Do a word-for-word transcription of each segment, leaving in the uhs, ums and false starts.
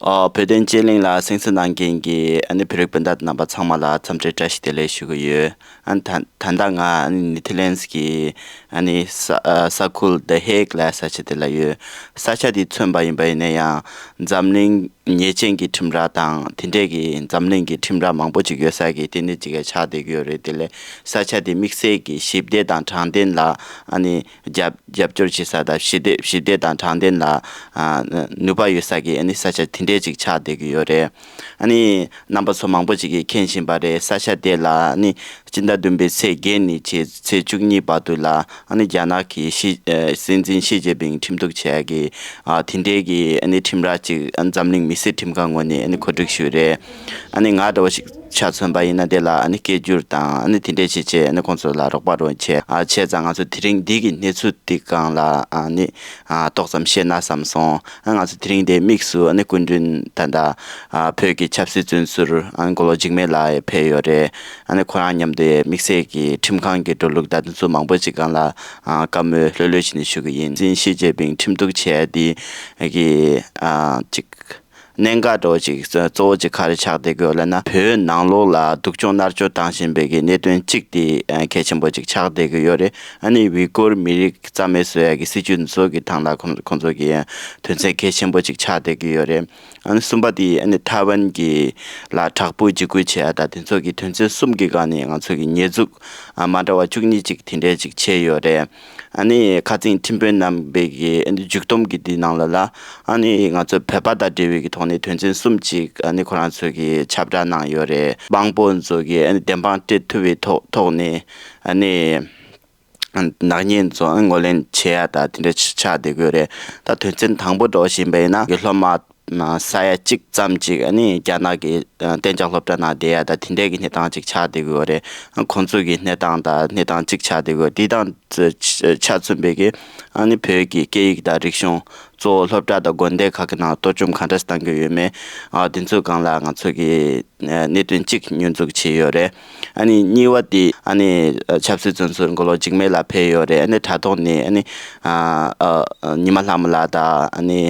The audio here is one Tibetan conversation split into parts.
ཨོ། བོད་དོན་དཔྱད་གླེང་ལ་གསན་གཟིགས་གནང་མཁན་གྱི་ཨ་ནི་བོད་རིགས་སྤུན་ཟླ་རྣམ་པ་ཚང་མ་ལ་འཚམས་འདྲི་བཀྲ་ཤིས་བདེ་ལེགས་ཞུ་གི་ཡོད། ཨ་ནི་ད་ད་ལྟ་ང་ཨ་ནི་ནེ་ཐར་ལན་སི་གི་ཨ་ནི་ས་ཨ་ས་ཁུལ་The Hague་ལ་ས་ཆ་དེ་ལ་ཡོད། ས་ཆ་དེ་མཚོན་པ་ཡིན་པ་ཡིན་ན་ཡང་འཛམ་གླིང་ཉེས་ཅན་གྱི་ཁྲིམས་ར་དང་དེ་འདྲས་ཀྱི་འཛམ་གླིང་གི་ཁྲིམས་ར་མང་པོ་ཅིག་ཡོད་ས་གི་ལྟེ་གནས་ཅིག་ཆགས་བསྡད་ཀྱི་ཡོད་རེད། དེ་ལས་ས་ཆ་དེ་དམིགས་བསལ་གྱི་ཞི་བདེ་དང་དྲང་བདེན་ལ་ཨ་ནི་རྒྱབ་རྒྱབ་སྐྱོར་བྱེད་ས་དང་ཞི་བདེ་ཞི་བདེ་དང་དྲང་བདེན་ལ་ཨ་ནུས་པ་ཡོད་ས་གི་ཨ་ནི་ས་ཆ་དེ་འདྲས་ཅིག་ཆགས་བསྡད་ཀྱི་ཡོད་རེད། ཨ་ནི་རྣམ་པ་ཚོ་མང་པོ་ཅིག་གིས་མཁྱེན་བཞིན་པ་རེད། ས་ཆ་དེ་ལ་ཨ་ནི་སྤྱི་ཟླ་བདུན་པའི་ཚེས་བརྒྱད་ནས་བྱས་ཚེས་བཅུ་གཉིས་བར་དུ་ལ་ཨ་ནི་རྒྱ་ནག་གི་ཤི་ཨ་སྲིད་འཛིན་ཞི་ཅིན་ཕིང་ཁྲིམས་གཏུག་བྱས་ཀྱི་ཨ་དེ་འདྲས་ཀྱི་ཨ་ནི་ཁྲིམས་ར་ཅིག་ཨ་འཛམ་གླིང་མི་སེར་ཁྲིམས་ཁང་ངོས་ནས་ཨ་ནི་གོ་སྒྲིག་ཞུས་རེད། ཨ་ནི་ང་འདྲ་བོ་ཞིག་ཆ་མཚོན་པ་ཡིན་ན་དེ་ལ་ཨ་ནི་སྐད་སྒྱུར་དང་ཨ་ནི་དེ་འདྲས་བྱས་བྱས་ཨ་ནི་ཁོང་ཚོ་ལ་རོགས་པ་རོགས་བྱས་ཨ་བྱས་ཙང་ང་ཚོ་དེ་རིང་འདི་གི་གནས་ཚུལ་འདི་སྒང་ལ་ཨ་ནི་ཨ་ཏོག་ཙམ་བཤད་ན་བསམ་སོང་། ཨ་ང་ཚོ་དེ་རིང་འདིའི་དམིགས་སུ་ཨ་ནི་སྐུ་མགྲོན་ད་ལྟ་ཨ་བོད་ཀྱི་ཆབ་སྲིད་བཙོན་ཟུར་ཨ་ནི་མགོ་ལོག་འཇིགས་མེད་ལགས་ཕེབས་ཡོད་རེད། ཨ་ནི་ཁོ་རང་མཉམ་དུ་དམིགས་བསལ་གྱི་ཁྲིམས་ཁང་གི་འགྲོ་ལུགས་དང་དེ་ཚོ་མང་པོ་ཅིག་སྒང་ལ་ཨ་བཀའ་མོལ་ལྷོད་ལྷོད་བྱས་ནས་ཞུ་གི་ཡིན། སྲིད་འཛིན་ཞི་ཅིན་ཕིང་ཁྲིམས་གཏུག་བྱས་དེ་གི་ཨ་ཅིག་གནད་འགག་འདྲ་བོ་ཅིག་གཙོ་བོ་ཅིག་ག་རེ་ཆགས་བསྡད་ཀྱི་ཡོད་ལབ་ན། བོད་ནང་ལོགས་ལ་སྡུག་སྦྱོང་མནར་གཅོད་བཏང་བཞིན་པའི་གི་གནད་དོན་གཅིག་དེ་ཨ་གལ་ཆེན་པོ་ཅིག་ཆགས་བསྡད་ཀྱི་ཡོད་རེད། ཨ་ནི་ཝི་གུར་མི་རིགས་རྩ་མེད་བཟོ་ཡ་གི་སྲིད་བྱུས་འདི་ཚོ་གི་ཐང་ལ་ཁོང་ཁོང་ཚོ་གི་དོན་ཚན་གལ་ཆེན་པོ་ཅིག་ཆགས་བསྡད་ཀྱི་ཡོད་རེད། ཨ་ནི་གསུམ་པ་དེ་ཨ་ནི་ཐའེ་ཝན་གྱི་ལ་དྲག་པོའི་འཇིགས་སྐུལ་བྱེད་ཡ་དང་དེ་ཚོ་གི་དོན་ཚན་གསུམ་གྱི་སྒང་ནས་ང་ཚོ་གི་ཉེས་འཛུགས་ཨ་མ་འདྲ་བ་བཅུ་གཉིས་ཅིག་དེ་འདྲས་ཅིག་བྱས་ཡོད་རེད། ཨ་ནི་ཁ་སང་ཁྲིམས་དཔོན་རྣམ་པས་ཀྱི་ཨ་ནི་མཇུག་སྡོམ་གྱི་འདི་ནང་ལ་ལ་ཨ་ནི་ང་ཚོ་བོད་པ་དང་འབྲེལ་བའི་གི་ཐོག་ནས་དོན་ཚན་གསུམ་ཅིག་ཨ་ནི་ཁོ་རང་ཚོས་ཀྱི་ཁྱབ་བསྒྲགས་གནང་ཡོད་རེད། དབང་པོ་ཚོ་གི་ཨ་ནི་བདེན་དཔང་སྤྲད་ཐུབ་པའི་ཐོག་ཐོག་ནས་ཨ་ནི་ནག་ཉེས་ཚོ་ངོས་ལེན་བྱེད་ཡ་དང་དེ་འདྲ་ཆགས་བསྡད་ཀྱི་ཡོད་རེད། ད་དོན་ཚན་དང་པོ་འདྲ་བོ་ཞིག་ཡིན་པ་ཡིན་ན་གི་སློབ་མ་ས་ཡ་གཅིག་ཙམ་ཅིག་ཨ་ནི་རྒྱ་ནག་གི་གཏན་འཇགས་སློབ་གྲྭ་ནང་བསྡད་ཡ་ད་དེ་འདྲས་ཀྱི་གནས་སྟངས་ཅིག་ཆགས་བསྡད་ཀྱི་ཡོད་རེད། ཁོང་ཚོ་གི་གནས་སྟངས་ད་གནས་སྟངས་ཅིག་ཆགས་བསྡད་ཀྱི་ཡོད། དེ་དང་ཆ་མཚོན་པའི་གི་ཨ་ནི་བོད་ཀྱི་སྐད་ཡིག་དང་རིག་གཞུང་གཙོ་བོ་སློབ་གྲྭ་དང་དགོན་སྡེ་ཁག་གི་ནང་གཏོར་བཅོམ་ག་འདྲ་བཏང་གི་ཡོད་མེད་ཨ་དེ་ཚོའི་སྒང་ལ་ང་ཚོ་གི་གནད་དོན་གཅིག་སྙོན་འཛུགས་བྱས་ཡོད་རེད། ཨ་ནི་གཉིས་པ་དེ་ཨ་ནི་ཆབ་སྲིད་བཙོན་ཟུར་མགོ་ལོག་འཇིགས་མེད་ལགས་ཕེབས་ཡོད་རེད། ཨ་ནི་དྲ་ཐོག་ནས་ཨ་ནི་ཨ་ཨ་ཉི་མ་ལྷ་མོ་ལགས་དང་ཨ་ནི།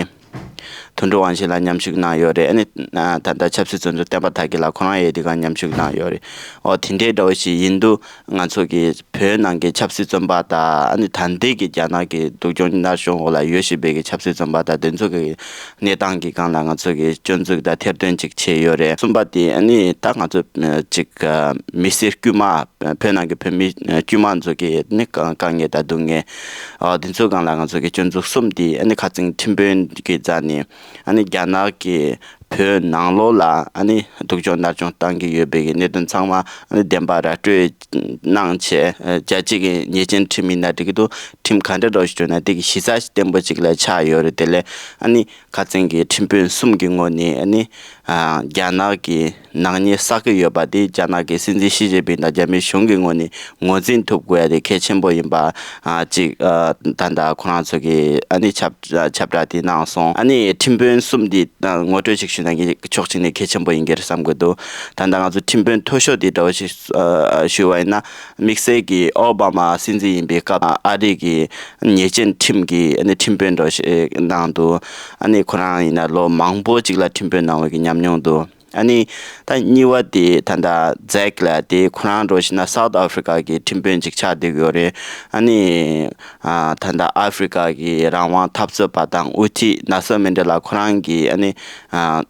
དོན་གྲུབ་དབང་ཆེན་ལགས་མཉམ་ཞུགས་གནང་ཡོད་རེད། ཨ་ནི་ད་ལྟ་ཆབ་སྲིད་བཙོན་ཟུར་བསྟན་པ་དར་རྒྱས་ལགས་ཁོ་རང་ཡང་དེ་ག་མཉམ་ཞུགས་གནང་ཡོད་རེད། ཨོ་དེ་འདྲའི་འདྲ་བོ་ཞིག་ཡིན་དུས་ང་ཚོ་གི་བོད་ནང་གི་ཆབ་སྲིད་བཙོན་པ་དང་ཨ་ནི་ད་ལྟའི་གི་རྒྱ་ནག་གི་སྡུག་སྦྱོང་མནར་གཅོད་འོག་ལ་ཡོད་བཞིན་པའི་གི་ཆབ་སྲིད་བཙོན་པ་དང་དེ་ཚོ་གི་གནས་སྟངས་ཀྱི་སྒང་ལ་ང་ཚོ་གི་སྐྱོན་འཛུགས་དང་ཐེར་འདོན་ཅིག་བྱས་ཡོད་རེད། གསུམ་པ་དེ་ཨ་ནི་ད་ང་ཚོ་ཅིག་མི་སེར་དཀྱུས་མ། བོད་ནང་གི་བོད་མི་དཀྱུས་མ་ཚོ་གི་ནི་དཀའ་དཀའ་ངལ་དང་སྡུག་བསྔལ། ཨ་དེ་ཚོའི་སྒང་ལ་ང་ཚོ་གི་སྐྱོན་འཛུགས་གསུམ་དེ་ཨ་ནི་ཁ་སང་ཁྲིམས་དཔོན་གྱི་རྩ་ནས་ཨ་ནི་རྒྱ་ནག་གི་བོད་ནང་ལོགས་ལ་ཨ་ནི་སྡུག་སྦྱོང་མནར་གཅོད་བཏང་གི་ཡོད་པའི་གི་གནད་དོན་ཚང་མ་ཨ་ནི་བདེན་པ་ར་སྤྲོད་གནང་བྱས། རྒྱལ་སྤྱི་གི་ཉེས་ཅན་ཁྲིམས་ཡིན་ན་འགྲིག་གི་འདུག་ཁྲིམས་ག་འདྲ་འདྲ་ཞིག་བྱུང་ན་དེ་གི་གཞི་རྩ་བརྟན་པོ་ཅིག་ལ་ཆགས་ཡོད་རེད། དེ་ལས་ཨ་ནི་ཁ་སང་གི་ཁྲིམས་དཔོན་གསུམ་གྱི་ངོས་ནས་ཨ་ནི་རྒྱ་ནག་གི་ནག་ཉེས་བསགས་ཀྱི་ཡོད་པ་དེ་རྒྱ་ནག་གི་སྲིད་འཛིན་ཞི་ཅིན་ཕིང་དང་རྒྱ་མིའི་གཞུང་གི་ངོས་ནས་ངོས་འཛིན་ཐུབ་དགོས་ཡ་དེ་གལ་ཆེན་པོ་ཡིན་པ་ཨ་ཅིག་ཨ་ད་ལྟ་ཁོ་རང་ཚོ་གི་ཨ་ནི་ཁྱབ་ཁྱབ་བསྒྲགས་དེ་གནང་སོང་། ཨ་ནི་ཁྲིམས་དཔོན་གསུམ་དེ་ངོ་སྤྲོད་ཅིག་ཞུས་ན་ངས་ཕྱོགས་གཅིག་ནས་གལ་ཆེན་པོ་ཡིན་གྱི་རེད་བསམ་གྱི་འདུག་ད་ལྟ་ང་ཚོ་ཁྲིམས་དཔོན་མཐོ་ཤོས་དེ་འདྲ་བོ་ཞིག་ཨ་ཞུས་པ་ཡིན་ན་དམིགས་བསལ་གྱི་ཨོ་བྷ་མ་སྲིད་འཛིན་ཡིན་པའི་སྐབས་ཨ་རི་གི་ཉེས་ཅན་ཁྲིམས་ཀྱི་ཨ་ནི་ཁྲིམས་དཔོན་འདྲ་བོ་ཞིག་གནང་འདུག་ཨ་ནི་ཁོ་རང་ཡིན་ན་ལོ་མང་པོ་ཅིག་ལ་ཁྲིམས་དཔོན་གནང་བའི་གི་ཉམས་མྱོང་འདུག་ཨ་ནི་ད་གཉིས་པ་དེ་ད་ལྟ་ཛེག་ལགས་དེ་ཁོ་རང་འདྲ་བོ་ཞིག་ན་སའུ་ཐི་ཨ་ཧྥི་རི་ཀ་གི་ཁྲིམས་དཔོན་ཅིག་ཆགས་བསྡད་ཀྱི་ཡོད་རེད། ཨ་ནི་ཨ་ད་ལྟ་ཨ་ཧྥི་རི་ཀ་གི་རང་དབང་འཐབ་རྩོད་པ་དང་དབུ་ཁྲིད་ནེལ་སོན་མན་ཌེ་ལ་ཁོ་རང་གི་ཨ་ནི་ཨ་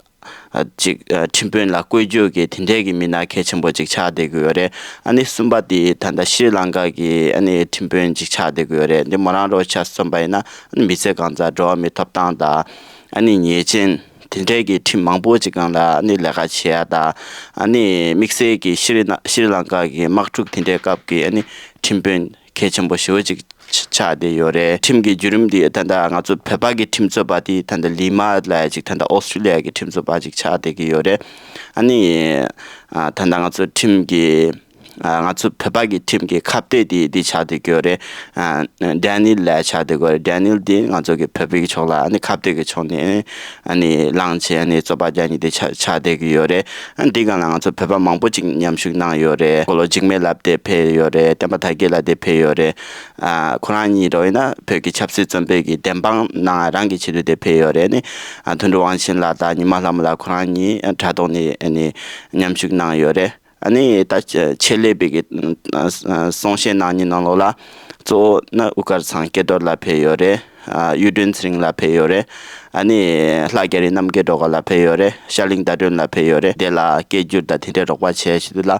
ཅིག་ཨ་ཁྲིམས་དཔོན་ལ་བསྐོ་རྒྱུ་གི་དེ་འདྲས་ཀྱི་མི་སྣ་གལ་ཆེན་པོ་ཅིག་ཆགས་བསྡད་ཀྱི་ཡོད་རེད། ཨ་ནི་གསུམ་པ་དེ་ད་ལྟ་ཤྲི་ལང་ཀ་གི་ཨ་ནི་ཁྲིམས་དཔོན་ཅིག་ཆགས་བསྡད་ཀྱི་ཡོད་རེད། འདི་མོ་རང་འདྲ་བོ་ཆ་མཚོན་པ་ཡིན་ན་ཨ་ནི་མི་ཚེ་གང་ཚང་འགྲོ་བ་མིའི་ཐོབ་ཐང་དང་ཨ་ནི་ཉེས་ཅན་དེ་འདྲས་ཀྱི་ཁྲིམས་མང་པོ་ཅིག་སྒང་ལ་ཨ་ནི་ལས་ཀ་བྱེད་ཡ་དང་། ཨ་ནི་དམིགས་བསལ་གྱི་ཤྲི་ན་ཤྲི་ལང་ཀ་གི་དམག་འཁྲུག་དེ་འདྲའི་སྐབས་ཀྱི་ཨ་ནི་ཁྲིམས་དཔོན་གལ་ཆེན་པོ་ཞེ་པོ་ཅིག་ཆགས་བསྡད་ཡོད་རེད། ཁྲིམས་ཀྱི་བརྒྱུད་རིམ་འདི་ད་ལྟ་ང་ཚོ་བོད་པ་གི་ཁྲིམས་རྩོད་པ་དེ་ད་ལྟ་ལི་མ་ལ་ཡ་ཅིག་ད་ལྟ་ཨོ་སི་ཀྲི་ལི་ཡ་གི་ཁྲིམས་རྩོད་པ་ཅིག་ཆགས་བསྡད་ཀྱི་ཡོད་རེད། ཨ་ནི་ཨ་ད་ལྟ་ང་ཚོ་ཁྲིམས་ཀྱི་ ང་ཚོ་བོད་པ་གི་ཁྲིམས་ཀྱི་ཁ་གཏད་དེ་དེ་ཆགས་བསྡད་ཀྱི་ཡོད་རེད། ཨ་ཌེ་ནི་ཡལ་ལབ་ཆགས་བསྡད་ཀྱི་ཡོད་རེད། ཌེ་ནི་ཡལ་དེ་ང་ཚོ་གི་བོད་པའི་གི་ཕྱོགས་ལ་ཨ་ནི་ཁ་གཏད་ཀྱི་ཕྱོགས་ནས་ཨ་ནི་ལངས་བྱས་ཨ་ནི་རྩོད་པ་རྒྱག་མཁན་དེ་ཆགས་ཆགས་བསྡད་ཀྱི་ཡོད་རེད། ཨ་འདི་སྒང་ལ་ང་ཚོ་བོད་པ་མང་པོ་ཅིག་མཉམ་ཞུགས་གནང་ཡོད་རེད། མགོ་ལོག་འཇིགས་མེད་ལགས་དེ་ཕེབས་ཡོད་རེད། བསྟན་པ་དར་རྒྱས་ལགས་དེ་ཕེབས་ཡོད་རེད། ཨ་ཁོ་རང་གཉིས་རོགས་ཡིན་ན་བོད་ཀྱི་ཆབ་སྲིད་བཙོན་པའི་གི་བདེན་དཔང་གནང་རང་གི་ཆེད་དུ་དེ་ཕེབས་ཡོད་རེད། ཨ་ནི་ཨ་དོན་གྲུབ་དབང་ཆེན་ལགས་དང་ཉི་མ་ལྷ་མོ་ལགས་ཁོ་རང་གཉིས་དྲ་ཐོག་ནས་ཨ་ནི་མཉམ་ཞུགས་གནང་ཡོད་རེད། ཨ་ནི་ད་ཆེད་ལས་པའི་གི་གསུང་བཤད་གནང་མཁན་ནང་ལོགས་ལ་གཙོ་བོ་ན་དབུ་དཀར་ཚང་སྐལ་རྡོར་ལགས་ཕེབས་ཡོད་རེད། གཡུ་སྒྲོན་ཚེ་རིང་ལགས་ཕེབས་ཡོད་རེད། ཨ་ནི་ལྷ་རྒྱ་རི་རྣམ་རྒྱལ་སྒྲོལ་དཀར་ལགས་ཕེབས་ཡོད་རེད། ཤར་གླིང་ཟླ་སྒྲོན་ལགས་ཕེབས་ཡོད་རེད། དེ་ལ་སྐད་སྒྱུར་དང་དེ་འདྲའི་རོགས་པ་བྱས་ཞུ་དུས་ལ་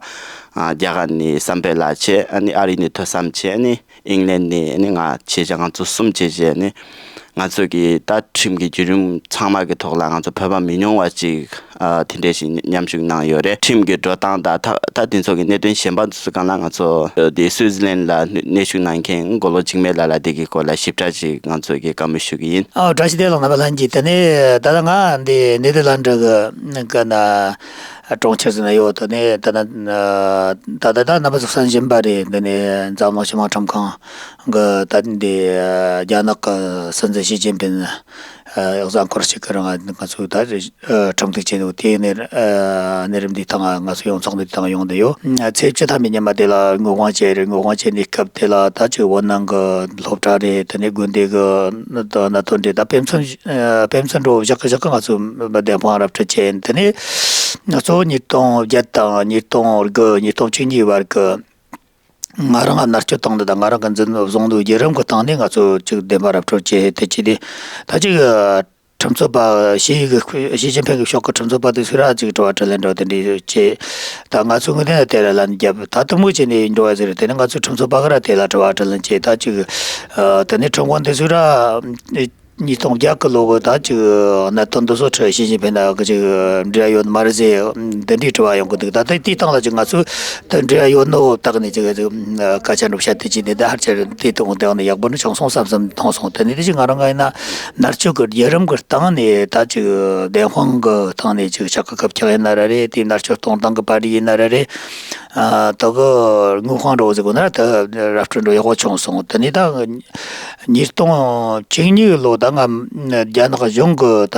རྒྱ་གར་ནས་བསམ་འཕེལ་ལགས་བྱས། ཨ་ནི་ཨ་རི་ནས་ཐོས་བསམ་བྱས། ཨ་ནི་ཨིང་ལན་ནས་ཨ་ནི་ང་བྱས་བྱས་ང་ཚོ་གསུམ་བྱས་བྱས་ཨ་ནི་ང་ཚོ་གི་ད་ཁྲིམས་ཀྱི་བརྒྱུད་རིམ་ཚང་མ་གི་ཐོག་ལ་ང་ཚོ་བོད་པ་མི་ཉུང་བ་ཅིག་ཨ་དེ་འདྲས་ཞིག་མཉམ་ཞུགས་གནང་ཡོད་རེད། ཁྲིམས་ཀྱི་འགྲོ་སྟངས་དང་ད་ད་དེ་ཚོ་གི་གནད་དོན་གཞན་པ་ཚོ་སྒང་ལ་ང་ཚོ་དེ་སུའི་ཛི་ལན་ལ་གནས་བཞུགས་གནང་མཁན་མགོ་ལོག་འཇིགས་མེད་ལགས་ལ་དེ་གི་སྐོར་ལ་ཞིབ་ཕྲ་ཅིག་ང་ཚོ་གི་བཀའ་མོལ་ཞུ་གི་ཡིན། ཨ་བཀྲ་ཤིས་བདེ་ལེགས་རྣམ་པ་ལྷན་རྒྱས། དེ་ནས་ད་ལྟ་ང་འདི་ནེ་དར་ལན་ཌི་གི་གི་ན་གྲོང་ཁྱེར་ཟེར་ན་ཡོད། དེ་ནས་ད་ལྟ་ད་ལྟ་ད་རྣམ་པ་ཚོ་གསན་བཞིན་པ་རེད། འདི་ནས་འཛམ་གླིང་སྤྱི་དམངས་ཁྲིམས་ཁང་གི་ད་འདི་རྒྱ་ནག་གི་སྲིད་འཛིན་ཞི་ཅིན་ཕིན་གཟའ་འཁོར་གཅིག་གི་རིང་ང་ཚོ་ད་ཁྲིམས་གཏུག་བྱས་འདུག་དེའི་གནས་གནས་རིམ་འདིའི་སྟེང་ང་ང་ཚོ་ཡོངས་ཚོགས་འདིའི་སྟེང་ཡོང་བསྡད་ཡོད། ཚེས་བཅུ་ཐམ་པའི་ཉི་མ་དེ་ལ་ངོ་དབང་བྱས་རེད། ངོ་དབང་བྱས་ནས་སྐབས་དེ་ལ་ད་ཅིག་བོད་ནང་གི་སློབ་གྲྭ་རེད། དེ་ནས་དགོན་སྡེ་གི་གནད་དོན་རེད། ད་དཔེ་མཚོན་དཔེ་མཚོན་འདྲ་བོ་བཞག་གི་བཞག་གི་ང་ཚོ་བདེན་དཔང་ར་སྤྲོད་བྱས། དེ་ནས་གཙོ་བོ་ཉིས་སྟོང་བརྒྱད་དང་ཉིས་སྟོང་དགུ་ཉིས་སྟོང་བཅུ་གཉིས་བར་གི་ང་རང་མནར་གཅོད་བཏང་འདི་དང་ང་རང་གི་འཛིན་བཟུང་འདུག་བརྒྱུད་རིམ་གྱི་སྟེང་ནས་ང་ཚོ་ཅིག་བདེན་པ་ར་སྤྲོད་བྱས། དེ་ཅི་དེ་ད་ཅིག་ཁྲིམས་རྩོད་པ་ཞི་ཡི་གི་ཞི་ཅིན་ཕིན་གྱི་ཕྱོགས་ཀྱི་ཁྲིམས་རྩོད་པ་དེ་ཚོས་ར་ཅིག་དྲི་བ་དྲིས་ལན་འདྲ་བོ་དེ་འདྲ་བྱས། ད་ང་ཚོ་ངོས་ནས་དེ་ལ་ལན་བརྒྱབ། ད་དུ་མོ་བྱས་ནས་འགྲོ་བ་ཟེར། དེ་ནས་ང་ཚོའི་ཁྲིམས་རྩོད་པ་གི་ར་དེ་ལ་དྲི་བ་དྲིས་ལན་བྱས། ད་ཅིག་དེ་ནས་ཁྲིམས་དཔོན་དེ་ཚོས་ར་ཉིས་སྟོང་བརྒྱད་གི་ལོ་གི་ད་ཅིག་གནད་དོན་འདི་ཚོ་ཁྲི་ཞི་ཅིན་ཕིན་ན་གི་ཅིག་འབྲེལ་བ་ཡོད་མ་རེད་ཟེར་འདི་འདྲའི་དྲི་བ་ཡོང་གི་འདུག་ད་ལྟ་དེའི་སྟེང་ལ་ཅིག་ང་ཚོས་ད་འབྲེལ་བ་ཡོད་ནོ་བཏགས་ནས་ཅིག་ཅིག་སྐད་ཆ་འདྲ་བཤད་དེ་ཅིག་ནས་ད་ཧར་ཆེར་དེ་དུ་འོང་དེ་འོང་ནས་ཡག་པོ་ནི་ཆུང་སོང་བསམ་བསམ་མཐོང་སོང་། དེ་ནས་དེ་ཅིག་ང་རང་ག་ཡིན་ན་མནར་གཅོད་གི་བརྒྱུད་རིམ་གི་སྟེང་ནས་ད་ཅིག་བདེན་དཔང་གི་སྟེང་ནས་ཅིག་ཆག་གི་ཁབ་ཆག་ཡིན་ན་ར་རེད། དེ་མནར་གཅོད་གཏོང་སྟངས་གི་པར་རིས་ཡིན་ན་ར་རེད། ཨ་དེ་གི་དངོས་དཔང་འདྲ་བོ་ཟེར་དགོས་ན་ད་ར་སྤྲོད་འདྲ་ཡག་པོ་བྱུང་སོང་། དེ་ནས་ད་ཉིས་སྟོང་བཅུ་གཉིས་ལོ་ད་ང་རྒྱ་ནག་གཞུང་གི་ད་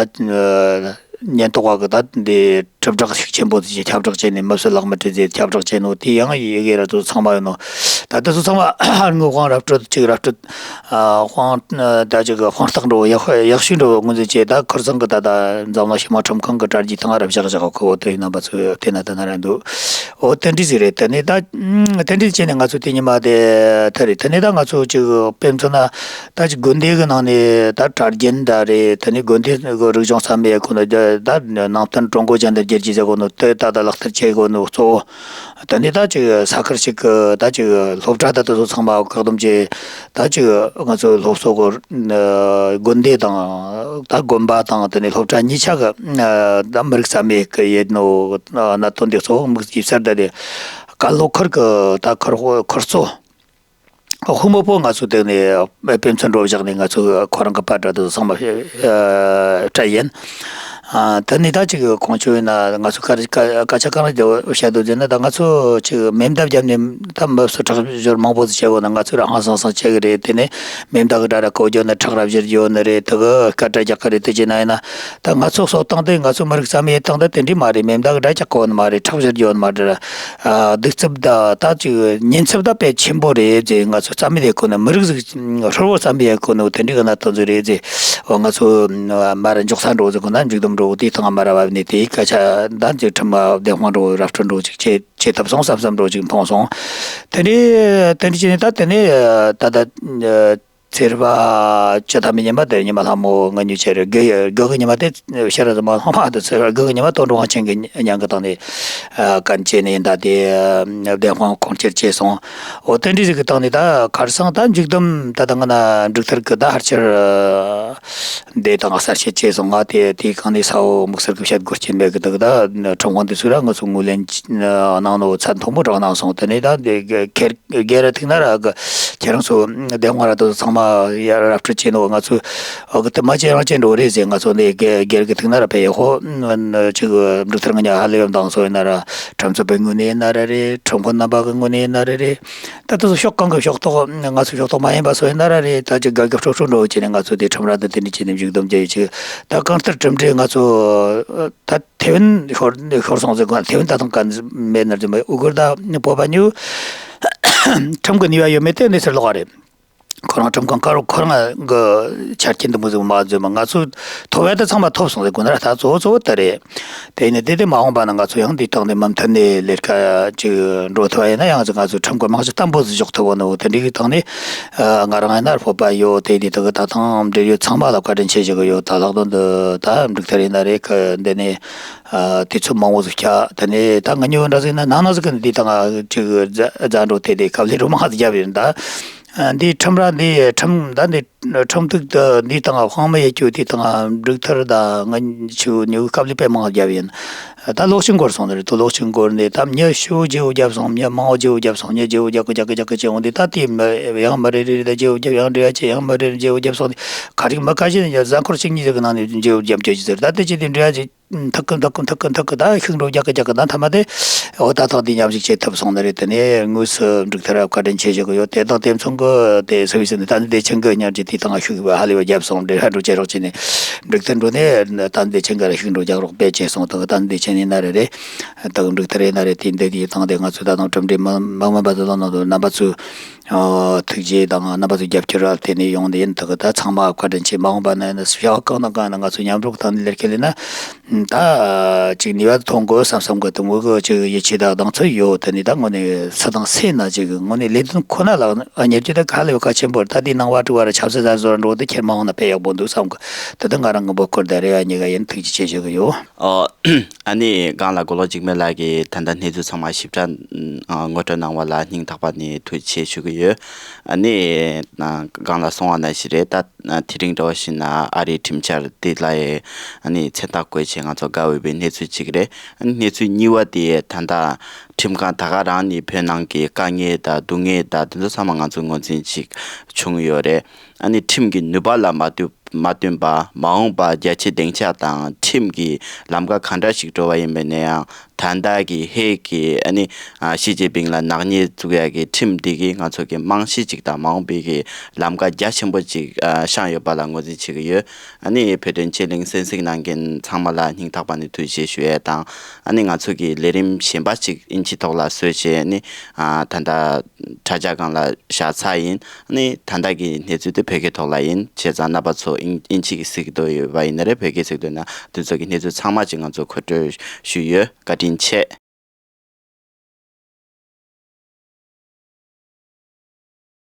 ཉེན་རྟོག་པ་གི་ད་འདི་དྲིལ་བསྒྲགས་ཤུགས་ཆེན་པོ་དེ་ཁྱབ་བསྒྲགས་བྱས་ནས་མི་གསོད་ལག་དམར་སྤྲད་ཟེར་ཁྱབ་བསྒྲགས་བྱས་ནོ་དེ་ཡང་ཡི་གེ་ར་ཚོ་ཚང་མ་ཡོད་ནོ། ད་དེ་ཚོ་ཚང་མ་དངོས་དཔང་ར་སྤྲོད་གཅིག་ར་སྤྲོད་ཨ་དཔང་ད་ཅིག་གི་དཔང་རྟགས་འདྲ་བོ་ཡག་ཡག་ཤོས་འདྲ་བོ་ངོས་འཛིན་བྱས། ད་ཁིར་ཚང་གི་ད་ད་འཛམ་གླིང་སྤྱི་དམངས་ཁྲིམས་ཁང་གི་དྲ་རྒྱའི་སྟེང་ར་བཞག་བཞག་ཁོ་བོ་དེ་ཡིན་ན་པ་ཚོ་དེ་ན་དེ་ན་ར་འདུག་འོ་དེ་འདྲ་ཟིག་རེད། དེ་ནས་ད་དེ་འདྲ་བྱས་ནས་ང་ཚོ་དེ་ཉི་མ་དེ་ད་རེད། དེ་ནས་ད་ང་ཚོ་ཅིག་དཔེ་མཚོན་ན་ད་ཅིག་དགོན་སྡེ་གི་ནང་ནས་ད་གྲྭ་རྒྱུན་ད་རེད། དེ་ནས་དགོན་སྡེ་གི་རིག་གཞུང་རྩ་མེད་ཡེད་གོ་ནོ་ད་ནང་བསྟན་ཀྲུང་གོ་ཅན་དུ་བསྒྱུར་རྒྱུ་ཟེར་གོ་ནོ་དེ་ད་ད་ལག་བསྟར་བྱེད་གོ་ནོ་གཙོ་བོ། དེ་ནས་ད་ཅིག་ས་ཁུལ་ཞིག་གི་ད་ཅིག་སློབ་གྲྭ་ད་དེ་ཚོ་ཚང་མ་བཀག་སྡོམ་བྱས། ད་ཅིག་ང་ཚོའི་སློབ་གསོ་གི་དགོན་སྡེ་དང་ད་དགོན་པ་དང་དེ་ནས་སློབ་གྲྭ་གཉིས་ཆ་གི་ད་མི་རིགས་རྩ་མེད་ཀྱི་ཡེད་ནོ་གནད་དོན་འདི་གཙོ་བོ་དམིགས་ཡིབ་སར་ད་དེ་ཀན་ལྷོ་ཁུལ་གྱི་ད་ཁུལ་ཁུལ་གཙོ་ཧུ་མོ་པོ་ང་ཚོ་དེ་ནས་དཔེ་མཚོན་འདྲ་བཞག་ནས་ང་ཚོ་ཁོ་རང་གི་པར་འདྲ་དེ་ཚང་མ་སྤྲད་ཡིན། ཨ་དེ་ནས་ད་ཅིག་གོང་ཆོད་ཡིན་ན་ང་ཚོ་སྐད་སྐད་སྐད་ཆ་གང་ལ་བཤད་འདུག་ཟེར་ན། ད་ང་ཚོ་ཅིག་མེ་མདའ་བརྒྱབ་ནས་ད་མི་སུ་ཁྲག་སྦྱོར་མང་པོ་ཟིག་བྱེད་དགོས་ན་ང་ཚོ་རང་ཧང་སང་སང་བྱེད་གི་རེད། དེ་ནས་མེ་མདའ་གི་སྒྲ་ར་གོ་རྒྱུ་ན་ཁྲག་ར་བཞུར་རྒྱུ་ནི་རེད། དེ་གི་སྐད་སྒྲ་རྒྱག་གི་རེད། དེ་བྱས་ན་ཡིན་ན་ད་ང་ཚོ་གསོ་སྟངས་དེ་ང་ཚོ་མི་རིགས་རྩ་མེད་ཡེད་སྟངས་དེ་དེ་འདྲ་མ་རེད། མེ་མདའ་གི་སྒྲ་རྒྱག་གོ་ནི་མ་རེད། ཁྲག་བཞུར་རྒྱུ་ནི་མ་རེད། ཨ་གདུག་རྩུབ་ད་ད་ཅིག་ཉེན་ཚབས་ད་དཔེ་ཆེན་པོ་རེད་ཟེར། ང་ཚོ་རྩ་མེད་ཡེད་གོ་ནི་མི་རིགས་ཟིག་ཧྲིལ་བོ་རྩ་མེད་ཡེད་གོ་ནི་དེ་འདྲའི་གི་གནད་དོན་ཟིག་རེད་ཟེར། འོ་ང་ཚོ་མར་འཇོག་ས་འགྲོ་ཟིག་གོ་ན་མཇུག་སྡོམ་འགྲོ་དེའི་སྟེང་མར་བབས་ནས་དེའི་སྐད་ཆ་ད་ཅིག་ཁྲིམས་བདེན་དཔང་འགྲོ་ར་སྤྲོད་འགྲོ་ཅིག་བྱེད་བྱེད་ཐུབ་སོང་བསམ་བསམ་འགྲོ་ཅིག་མཐོང་སོང་། དེ་འདྲའི་དེ་འདྲའི་བྱས་ནས་ད་དེ་ནས་ད་ད། ཚེས་པ་བཅུ་ཐམ་པའི་ཉི་མ་དེ་ཉི་མ་ལྷ་མོ་ང་གཉིས་ཆེ་རེད། དགུ་དགུ་གི་ཉི་མ་དེ་ཤེས་རབ་ཟླ་མ་ལྷག་མ་དེ་ཚེས་དགུ་གི་ཉི་མ་དོན་གྲུབ་དབང་ཆེན་གྱི་མྱིང་གི་སྟེང་ནས་ཨ་བཀའ་བཅད་ནས་ཡིན། ད་དེ་བདེན་དཔང་ཁུངས་སྐྱེལ་བྱས་སོང་། འོ་དེ་འདྲ་ཟིག་གི་སྟེང་ནས་ད་ཁར་སང་ད་མཇུག་སྡོམ་ད་ད་ང་ན་འགྲིག་ཐར་གི་ད་ཕལ་ཆེར་འདས་དང་གསལ་བཤད་བྱས་སོང་། ང་དེ་དེའི་སྒང་ནས་ས་འོག་དམིགས་བསལ་གི་བཤད་དགོས་ཀྱི་མེད་གི། ད་ད་ཁྲིམས་དཔོན་དེ་ཚོས་ར་ང་ཚོ་ངོས་ལེན་གནང་ནོ་ཚད་མཐོན་པོ་དྲག་གནང་སོང་། དེ་ནས་ད་དེ་ཁེར་སྒེར་ར་ཐུག་ན་ར་གི་ཁྱེད་རང་ཚོ་བདེན་དཔང་ར་དེ་ཚོ་ཚང་མ་ ཡར་ར་སྤྲོད་བྱས་ནོ། ང་ཚོ་ཨ་གི་དེ་མ་བྱེད་རང་བྱེད་འགྲོ་རེད་ཟེར། ང་ཚོ་འདི་སྒེར་སྒེར་གི་ཐུག་ན་ར་ཕེ་ཡོད་ཧོ། ཅིག་འབྲུག་ཐར་ང་ཉ་ཧ་ལས་ཡོད་དང་སོ་ཡིན་ན་ར། ཁྲིམས་རྩོད་པའི་ངོས་ནས་ཡིན་ན་ར་རེད། ཁྲིམས་ཁང་རྣམ་པ་གི་ངོས་ནས་ཡིན་ན་ར་རེད། ད་དེ་ཚོ་ཕྱོགས་གང་གི་ཕྱོགས་གཏོགས། ང་ཚོ་ཕྱོགས་གཏོགས་མ་ཡིན་པ་སོ་ཡིན་ན་ར་རེད། ད་ཅིག་དགའ་དགའ་སྤྲོ་སྤྲོ་འགྲོ་བྱས་ནས་ང་ཚོ་དེ་ཁྲིམས་ར་འདི་དེ་འདྲ་བྱས་ནས་མཇུག་བསྡོམས་རྒྱག་ཡོད་ཅིག་ད་གང་ལྟར་གྲུབ་འབྲས་ང་ཚོ་ད་ཐེ་ཝན་ཤོར་ཤོར་སོང་ཟེར་གོ། ཐེ་ཝན་ད་དུང་ག་མེད་ན་རྫུན་པ། ཨུ་གུར་དང་བོད་པ་གཉིས་ཁྲིམས་ཀྱི་ནུས་པ་ཡོད་མེད་དེ་གནས་ཚུལ་ལོགས་རེད། ཁོ་རང་ཁྲིམས་ཁང་དཀར་པོ་ཁོ་རང་གི་ཆ་རྐྱེན་འདི་མོ་ཟིག་མ་འཛོམས་པ། ང་ཚོ་ཐོབ་ཡ་ད་ཚང་མ་ཐོབ་སོང་ཟེར་དགོས་ན་ར། ད་གཙོ་བོ་གཙོ་བོ་ད་རེད། དེ་ནས་དེ་དེ་མ་འོངས་པ་ན་ང་ཚོ་ཡང་འདི་སྟེང་ནས་མུ་མཐུད་ནས་ལས་ཀ་ཅིག་འགྲོ་ཐུབ་པ་ཡིན་ན། ཡང་ང་ཚོ་ཁྲིམས་ཀྱི་རྨང་གཞི་བརྟན་པོ་ཟིག་འཇོག་ཐུབ་བོ་ནོ། དེ་འདྲའི་གི་སྟེང་ནས་ང་རང་ཡིན་ན་ར་བོད་པ་ཡོད། དེ་དེ་དག་ད་ཐེངས་འབྲེལ་ཡོད་ཚང་མ་ལ་བཀའ་དྲིན་ཆེ་ཞུ་གི་ཡོད། ད་ལྷག་དོན་དུ་ད་འབྲུག་ཐར་ཡིན་ན་རེད། གི་འདི་ནས་དུས་ཚོད་མང་བོ་ཟིག་བསྐྱལ། དེ་ནས་ད་ང་ཉོ་འདྲ་ཟིག་ན་ནང་ན་ཟིག་གི་འདི་ད་ང་ཅིག་རྫ་རྫ་འགྲོ་དེ་དེ་སྐབས་ལས་རོ་མང་ཟིག་བརྒྱབ་ཡིན་ད། འདི་ཁྲིམས་ར་འདི་ཁྲིམས་ད་འདི་ཁྲིམས་གཏུག་ད་འདི་དང་དཔང་མི་ཡེ་རྒྱུ་དེ་དང་འབྲུག་ཐར་ད་ང་ཆུ་ཉུ་སྐབས་ལས་དཔེ་མང་བརྒྱབ་ཡིན། ད་ལོག་ཅིག་འགོར་སོང་ནི་རེད། ད་ལོག་ཅིག་འགོར་ནས་ད་མྱི་ཤུ་བརྗེ་བོ་བརྒྱབ་སོང་། མྱི་མང་བོ་བརྗེ་བོ་བརྒྱབ་སོང་། མྱི་བརྗེ་བོ་རྒྱག་གི་རྒྱག་གི་རྒྱག་གི་བྱས་འོང་དུས། ད་དེ་མི་ཡང་མི་རེ་རེ་རེ་ད་བརྗེ་བོ་བརྒྱབ། ཡང་འབྲེལ་བ་བྱས། ཡང་མི་རེ་རེ་བརྗེ་བོ་བརྒྱབ་སོང་དུས། ག་རེ་མི་ཁ་ཤས་ནི་གཟའ་འཁོར་གཅིག་གཉིས་ཟིག་གི་ནང་ནས་བརྗེ་བོ་བརྒྱབ་རྒྱུ་ཅིག་ཟེར། ད་དེ་ཅི་དེ་འབྲེལ་བ་ཅིག་ཐུག་གི་འདུག་གི་འདུག་གི་འདུག་གི་འདུག་གི་ད་ཤུགས་འགྲོ་རྒྱག་གི་རྒྱག་གི་ད་མཐའ་མ་དེ་འོ་ད་ཐོག་འདི་མཉམ་ཞུགས་བྱེད་ཐུབ་སོང་ནི་རེད། དེ་ནས་དངོས་སུ་འབྲུག་ཐར་བཀའ་དྲིན་ཆེ་ཞུ་གི་ཡོད། དེ་དང་དེ་མཚུངས་གི་དེ་སུ་ཡིན་ཟེར་ན། ད་ནི་བདེ་ཆེན་གི་ཉར་གྱི་དེ་དང་ཤུགས་ཧ་ལས་པ་རྒྱབ་སོང་། འབྲེལ་བ་འགྲོ་བྱེད་རོགས་བྱས་ནས་འབྲུག་ཐར་འགྲོ་ནས་ད་ནི་བདེ་ཆེན་གི་ར་ཤུགས་འགྲོ་རྒྱག་རོགས་དཔེ་བྱས་སོང་། ད་ད་ནི་བདེ་ཆེན་ཡིན་ན་རེད་རེད། ད་འབྲུག་ཐར་ཡིན་ན་རེད། དེ་འདི་དེ་དང་དེ་ང་ཚོ་ད་དུང་གྲུབ་འབྲས་མི་མི་མངོན་པ་དེ་ལ་ནང་དུ་རྣམ་པ་ཚོས། ཨོ། ཐུགས་རྗེ་དང་རྣམ་པ་ཚོའི་རྒྱབ་སྐྱོར་ར་དེ་ནས་ཡོང་ནི་ཡིན། ད་གི་ད་ཚང་མ་བཀའ་དྲིན་ཆེ། མ་འོངས་པ་ན་ཡིན་ན་བྱ་བ་གང་དང་གང་ཡིན་ན་ང་ཚོ་མཉམ་རུབ་ཐོག་ནས་ལས་ཀ་ལས་ན་ད་ཅིག་ནུས་པ་ཐོན་དགོས་བསམ་བསམ་གི་དུ་མོ་གི་ཅིག་ཡིད་ཆེས་དང་གདེང་ཚོད་ཡོད། དེ་ནས་ད་དངོས་གནས་སུ་དང་སེ་ན་ཅིག་དངོས་གནས་ལས་དོན་ཁོ་ན་ལ་གཉེར་རྒྱུ་ད་ག་ལས་གལ་ཆེན་པོ་རེད། ད་དེའི་ནང་བ་དྲུག་བ་ར་ཆབ་སྲིད་ལ་བཟོ་འགྲོ་དེ་ཁྱེར་མ་འོང་ན་དཔེ་ཡག་པོ་འདུག་བསམ་གི། དེ་ད་ང་རང་གི་འབོད་སྐུལ་དེ་རེ་བ་གཉིས་ཀ་ཡིན། ཐུགས་རྗེ་ཆེ་ཞུ་གི་ཡོད། ཨོ། ཨ་ནི་སྒང་ལ་མགོ་ལོག་འཇིགས་མེད་ལགས་ཀྱིས་ད་ལྟ་གནས་ཚུལ་ཚང་མ་ཞིབ་ཕྲ་ཨ་ངོ་སྤྲོད་གནང་བ་ལ་སྙིང་ཐག་པ་ནས་ཐུགས་རྗེ་ཆེ་ཞུ་གི་ཡོད། ཨ་ནི་ཨ་སྒང་ལ་གསུངས་པ་ནང་བཞིན་རེད། ད་ཨ་དེ་རིང་འདྲ་བོ་ཞིག་ན་ཨ་རིའི་ཁྲིམས་འཆར་འདི་ལ་ཡ་ཨ་ནི་མཚན་རྟགས་བཀོད་བྱས་ང་ཚོ་དགའ་འོས་པའི་གནས་ཚུལ་གཅིག་རེད། ཨ་ནི་གནས་ཚུལ་གཉིས་པ་དེ་ད་ལྟ་ཁྲིམས་ཁང་ད་ག་རང་ནས་བོད་ནང་གི་དཀའ་ངལ་དང་སྡུག་བསྔལ་དང་དེ་ཚོ་ཚང་མ་ང་ཚོ་ངོས་འཛིན་ཅིག་བྱུང་ཡོད་རེད། ཨ་ནི་ཁྲིམས་ཀྱི་ནུས་པ་ལ་མ་ལྟོས་མ་བསྟུན་པ། མ་འོངས་པ་རྒྱ་ཆེའི་སྡིངས་ཆ་དང་ཁྲིམས་ཀྱི་ལམ་ཁ་ག་འདྲ་ཞིག་འགྲོ་བ་ཡིན་པ་ཡིན་ན་ཡང་། ད་ལྟ་གི་ཧེག་གི་ཨ་ནི་ཨ་ཞི་ཅིན་ཕིང་ལ་ནག་ཉེས་བཙུགས་ཡག་གི་ཁྲིམས་འདི་གིས་ང་ཚོ་གི་རྨང་གཞི་ཅིག་དང་མ་འོངས་པའི་གི་ལམ་ཁ་རྒྱ་ཆེན་པོ་ཅིག་ཨ་བཤངས་ཡོད་པ་ལ་ངོས་འཛིན་བྱེད་ཀྱི་ཡོད། ཨ་ནི་བོད་དོན་ཆེད་གླེང་གསན་གཟིགས་གནང་མཁན་ཚང་མ་ལ་སྙིང་ཐག་པ་ནས་ཐུགས་རྗེ་ཆེ་ཞུ་ཡས་དང་། ཨ་ནི་ང་ཚོ་གི་ལས་རིམ་གཞན་པ་ཅིག་དབྱིན་ཇིའི་ཐོག་ལ་བཟོས་བྱས་ཨ་ནི་ཨ་ད་ལྟ་དྲ་རྒྱ་སྒང་ལ་བཞག་ཚར་ཡིན། ཨ་ནི་ད་ལྟ་གི་གནས་ཚུལ་དེ་བོད་སྐད་ཐོག་ལ་ཡིན། བྱས་ཙང་རྣམ་པ་ཚོ་དབྱིན་དབྱིན་ཇི་གི་གཟིགས་འདོད་ཡོད་པ་ཡིན་ན་རེད། བོད་སྐད་གཟིགས་འདོད་ན་དེ་ཚོ་གི་གནས་ཚུལ་ཚང་མ་ཅིག་ང་ཚོ་མཁོ་སྤྲོད་ཞུས་ཡོད། བཀའ་དྲིན་ཆེ།